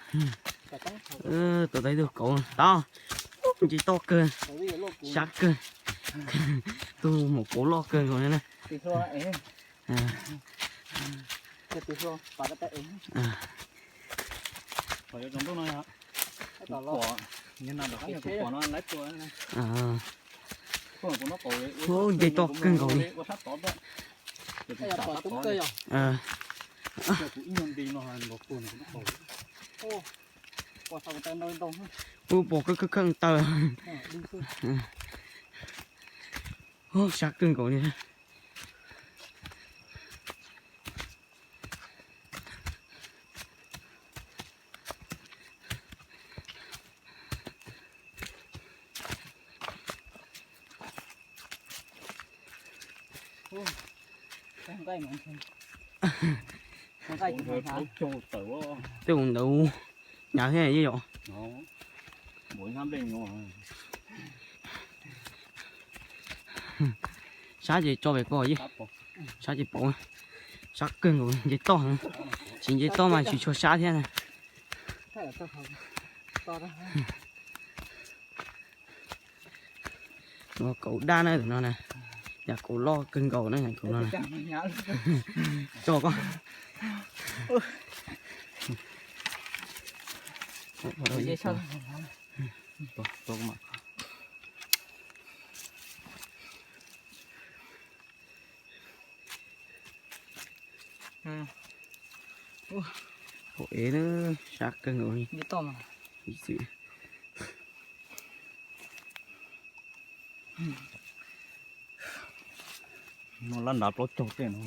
Tau ib tug kauv tau, nce toj kawg, sab kawg. Tus maum kauv loj kawg nkaus li na. Nce toj kawg nkaus li. Ub, pom kawg kawg kawg taw. Sab kawg nkaus li. Tej ntawd hnyav thiab yom. Sab ces tso pem ko ib, sab ces pauv, sab kawg nkaus, nce toj, tsis nce toj mas tsis tshua sab thiab na. Kauv daj na tus no na, yam kauv loj kawg nkaus na yam kauv no na. Tso koj. Hauv ev na, sab kawg nkaus li. No lab nrad plaub caug tej no.